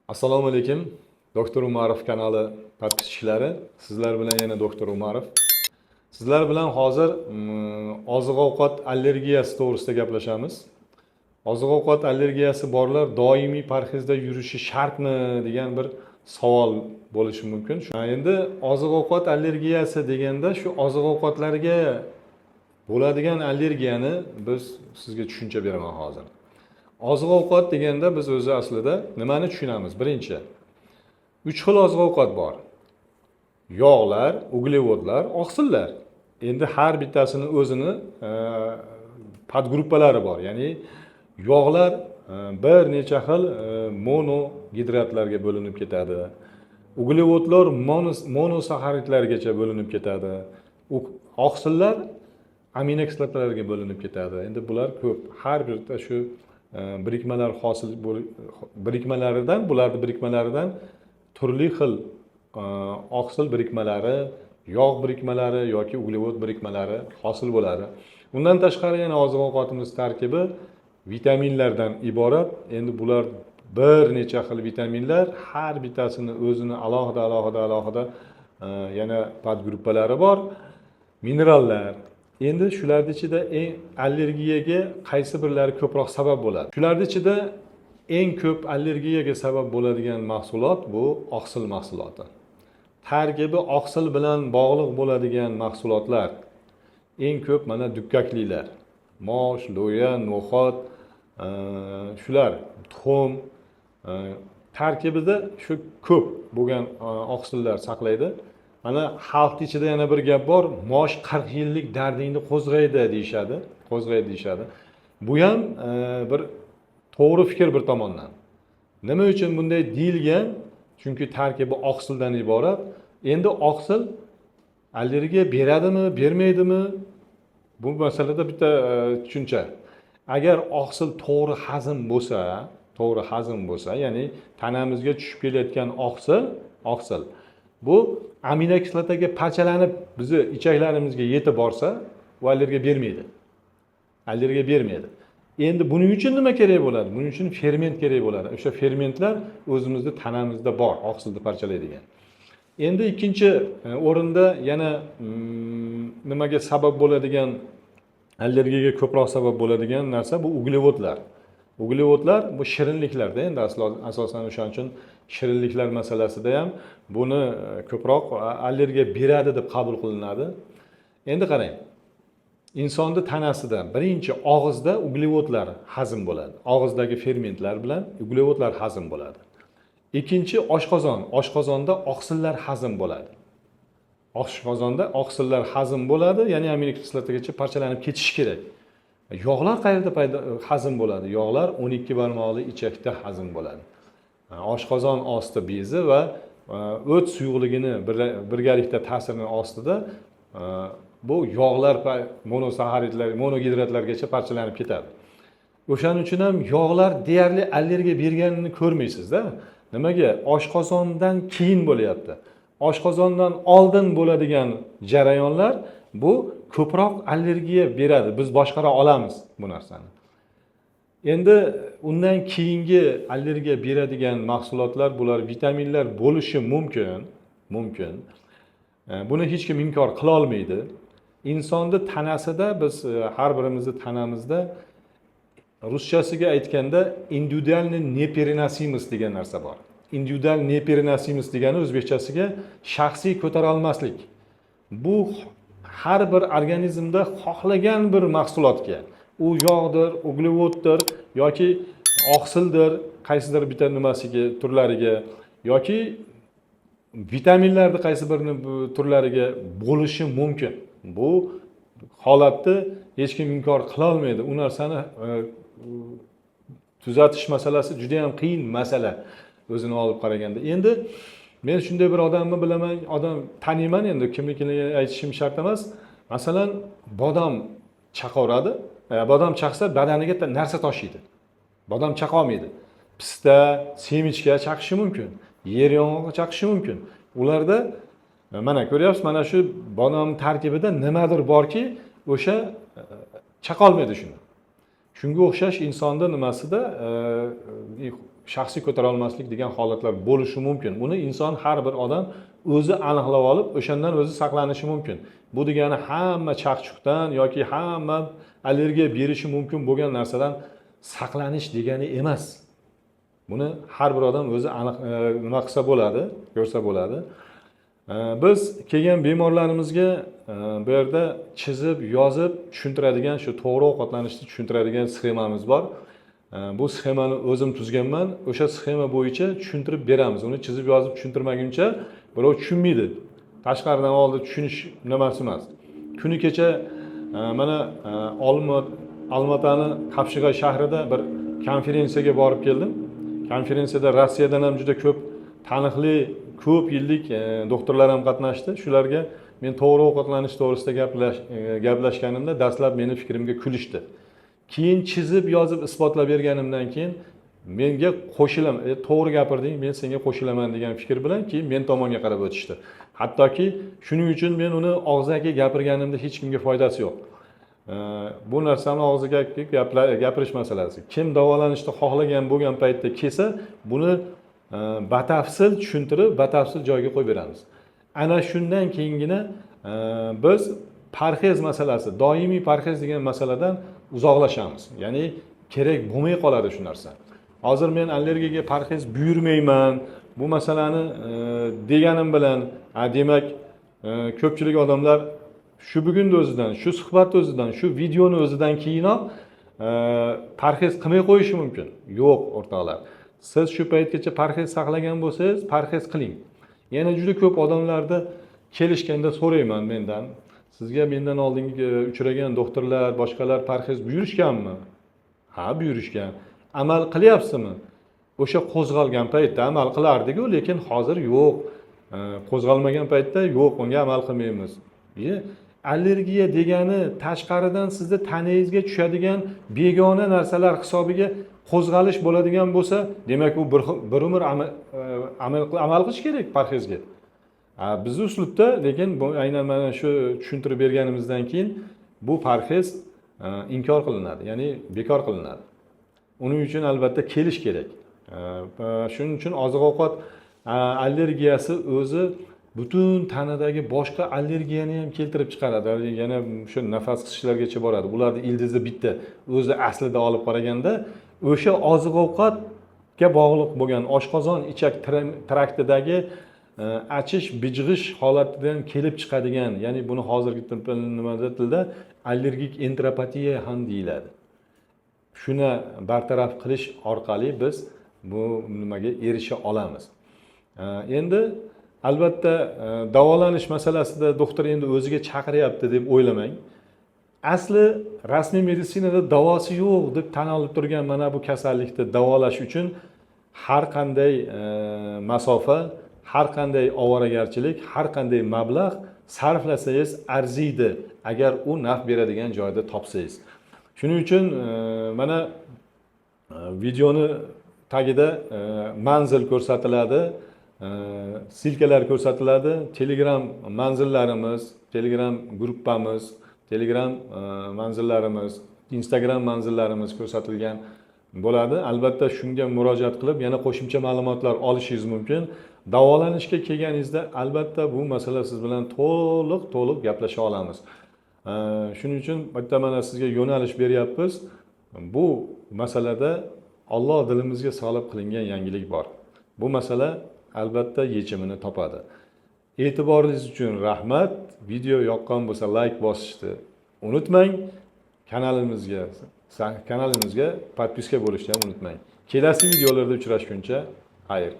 Assalomu alaykum, Doktor Umarov kanali подписчиklari. Sizlar bilan yana doktor Umarov. Sizlar bilan hozir oziq ovqat allergiyasi to'g'risida gaplashamiz. Oziq ovqat allergiyasi borlar doimiy parhezda yurishi shartmi degan bir savol bo'lishi mumkin. Endi oziq ovqat allergiyasi deganda shu oziq ovqatlarga bo'ladigan allergiyani biz sizga tushuncha beraman hozir. Oziq ovqat deganda biz o'zi aslida nimani tushunamiz? Birinchi, uch xil oziq ovqat bor: yog'lar, uglevodlar, oqsillar. Endi har bittasini o'zini подгруппalari bor, ya'ni yog'lar bir necha xil monogidratlarga bo'linib ketadi, uglevodlar monosaxaridlargacha bo'linib ketadi, oqsillar aminokislotalarga bo'linib ketadi. Endi bular ko'p, har bitta shu birikmalar hosil birikmalaridan, bularni birikmalaridan turli xil oqsil birikmalari, yog' birikmalari yoki uglevod birikmalari hosil bo'ladi. Undan tashqari yana oziq ovqatimiz tarkibi vitaminlardan iborat. Endi bular bir necha xil vitaminlar, har bittasini o'zini alohida alohida alohida yana подгруппalari bor. Minerallar. Endi shularni ichida eng allergiyaga qaysi birlari ko'proq sabab bo'ladi? Shularni ichida eng ko'p allergiyaga sabab bo'ladigan mahsulot bu oqsil mahsuloti. Tarkibi oqsil bilan bog'liq bo'ladigan mahsulotlar eng ko'p mana dukkaklilar: mosh, lo'ya, no'xat, shular, tuxum tarkibida shu ko'p bo'lgan oqsillar saqlaydi. Mana xalqni ichida yana bir gap bor: "Mosh 40 yillik dardingni qo'zg'aydi", deyishadi, qo'zg'aydi deyishadi. Bu ham bir to'g'ri fikr bir tomondan. Nima uchun bunday deyilgan? Chunki tarkibi oqsildan iborat. Endi oqsil allergiya beradimi, bermaydimi, bu masalada bitta tushuncha: agar oqsil to'g'ri hazm bo'lsa, to'g'ri hazm bo'lsa, ya'ni tanamizga tushib kelayotgan oqsil bu aminokislotaga parchalanib bizni ichaklarimizga yetib borsa, u allergiya bermaydi, allergiya bermaydi. Endi buning uchun nima kerak bo'ladi? Buning uchun ferment kerak bo'ladi. O'sha fermentlar o'zimizni tanamizda bor, oqsilni parchalaydigan. Endi ikkinchi o'rinda yana nimaga sabab bo'ladigan, allergiyaga ko'proq sabab bo'ladigan narsa bu uglevodlar. Uglevodlar bu shirinliklarda endi asosan. O'shaning uchun shirinliklar masalasida ham buni ko'proq allergiya beradi deb qabul qilinadi. Endi qarang, insonni tanasida birinchi og'izda uglevodlar hazm bo'ladi, og'izdagi fermentlar bilan uglevodlar hazm bo'ladi. Ikkinchi oshqozon, oshqozonda oqsillar hazm bo'ladi. Oshqozonda oqsillar hazm bo'ladi, ya'ni aminokislotagacha parchalanib ketishi kerak. Yog'lar qayerda paydo hazm bo'ladi? Yog'lar 12 barmoqli ichakda hazm bo'ladi. Oshqozon osti bezi va o't suyuqligini birgalikda ta'sirini ostida bu yog'lar monosaxaridlar, monogidratlargacha parchalanib ketadi. O'shaning uchun ham yog'lar deyarli allergiya berganini ko'rmaysizda. Nimaga? Oshqozondan keyin bo'lyapti. Oshqozondan oldin bo'ladigan jarayonlar bu ko'proq allergiya beradi, biz boshqara olamiz bu narsani. Endi undan keyingi allergiya beradigan mahsulotlar bular vitaminlar bo'lishi mumkin. Buni hech kim inkor qilolmaydi. Insonni tanasida, biz har birimizni tanamizda, ruschasiga aytganda, индивидуальный непереносимость degan narsa bor. Индивидуальный непереносимость degani o'zbekchasiga shaxsiy ko'tarolmaslik. Bu har bir organizmda xohlagan bir mahsulotga, u yog'dir, uglevoddir yoki oqsildir, qaysidir bitta nimasiga, turlariga yoki vitaminlarni qaysi birini turlariga bo'lishi mumkin. Bu holatni hech kim inkor qilolmaydi. U narsani tuzatish masalasi juda yam qiyin masala o'zini olib qaraganda. Endi men shunday bir odamni bilaman, odam taniyman, endi kimligini aytishim shart emas. Masalan, bodom chaqaveradi, bodom chaqsa, badaniga narsa toshiydi, bodom chaqolmaydi. Pista, семечка chaqishi mumkin, yer yong'og'i chaqishi mumkin. Ularda mana ko'ryapsiz, mana shu bodom tarkibida nimadir borki, o'sha chaqolmaydi shuni. Shunga o'xshash insonda nimasida Shaxsiy ko'tara olmaslik degan holatlar bo'lishi mumkin. Buni inson, har bir odam o'zi aniqlab olib, o'shandan o'zi saqlanishi mumkin. Bu degani hamma chaqchuqdan yoki hamma allergiya berishi mumkin bo'lgan narsadan saqlanish degani emas. Buni har bir odam o'zi aniq nima qilsa bo'ladi, ko'rsa bo'ladi. Biz kelgan bemorlarimizga bu yerda chizib yozib tushuntiradigan, shu to'g'ri ovqatlanishni tushuntiradigan sxemamiz bor. Bu sxemani o'zim tuzganman. O'sha sxema bo'yicha tushuntirib beramiz. Uni chizib yozib tushuntirmaguncha birov tushunmaydi. Tashqaridan oldi tushunish nimasi emas. Kuni kecha mana Olmaotani Qapshig'ay shahrida bir konferensiyaga borib keldim. Konferensiyada Rossiyadan ham juda ko'p taniqli, ko'p yillik doktorlar ham qatnashdi. Shularga men to'g'ri ovqatlanish to'g'risida gaplashganimda dastlab meni fikrimga kulishdi. Keyin chizib yozib isbotlab berganimdan keyin menga qo'shilaman, to'g'ri gapirding, men senga qo'shilaman degan fikr bilan keyin men tomonga qarab o'tishdi. Hattoki shuning uchun men uni og'zaki gapirganimda hech kimga foydasi yo'q. Bu narsani og'zaki gapirish masalasi. Kim davolanishni xohlagan bo'lgan paytda kelsa, buni batafsil tushuntirib, batafsil joyiga qo'yib beramiz. Ana shundan keyingina biz parhez masalasi, doimiy parhez degan masaladan uzoqlashamiz. Ya'ni kerak bo'lmay qoladi shu narsa. Hozir men allergiyaga parhez buyurmayman bu masalani deganim bilan, demak, ko'pchilik odamlar shu bugunni o'zidan, shu suhbatni o'zidan, shu videoni o'zidan keyinoq parhez qilmay qo'yishi mumkin. Yo'q, o'rtoqlar, siz shu paytgacha parhez saqlagan bo'lsangiz, parhez qiling. Yana juda ko'p odamlarda kelishganda so'rayman mendan: sizga mendan oldingi uchragan doktorlar, boshqalar parhez buyurishganmi? Ha, buyurishgan. Amal qilyapsizmi? O'sha qo'zg'algan paytda amal qilardiku, lekin hozir yo'q. Qo'zg'almagan paytda yo'q, unga amal qilmaymiz. Allergiya degani tashqaridan sizni tanangizga tushadigan begona narsalar hisobiga qo'zg'alish bo'ladigan bo'lsa, demak, u bir umr amal qilish kerak parhezga. Bizni uslubda lekin bu aynan mana shu tushuntirib berganimizdan keyin bu parhez inkor qilinadi, ya'ni bekor qilinadi. Uning uchun albatta kelish kerak. Shuning uchun oziq ovqat allergiyasi o'zi butun tanadagi boshqa allergiyani ham keltirib chiqaradi. Yana shu nafas qisishlargacha boradi. Bularni ildizi bitta. O'zi aslida olib qaraganda o'sha oziq ovqatga bog'liq bo'lgan oshqozon ichak traktidagi achish bijg'ish holatidan kelib chiqadigan, ya'ni buni hozirgi nimada tilda allergik enteropatiya ham deyiladi. Shuni bartaraf qilish orqali biz bu nimaga erisha olamiz. Endi albatta davolanish masalasida doktor endi o'ziga chaqiryapti deb o'ylamang. Asli rasmiy meditsinada davosi yo'q deb tan olib turgan mana bu kasallikni davolash uchun har qanday masofa, har qanday ovoragarchilik, har qanday mablag' sarflasangiz arziydi, agar u naf beradigan joyda topsangiz. Shuning uchun mana videoni tagida manzil ko'rsatiladi, ссылка lar ko'rsatiladi, Telegram manzillarimiz, Telegram gruppamiz, Telegram manzillarimiz, Instagram manzillarimiz ko'rsatilgan bo'ladi. Albatta shunga murojaat qilib yana qo'shimcha ma'lumotlar olishingiz mumkin. Davolanishga kelganingizda albatta bu masala siz bilan to'liq to'liq gaplasha olamiz. Shuning uchun bitta mana sizga yo'nalish beryapmiz. Bu masalada Olloh dilimizga solib qilingan yangilik bor. Bu masala albatta yechimini topadi. E'tiboringiz uchun rahmat. Video yoqqan bo'lsa, layk bosishni unutmang. Kanalimizga подписка bo'lishni ham unutmang. Kelasi videolarda uchrashguncha xayr.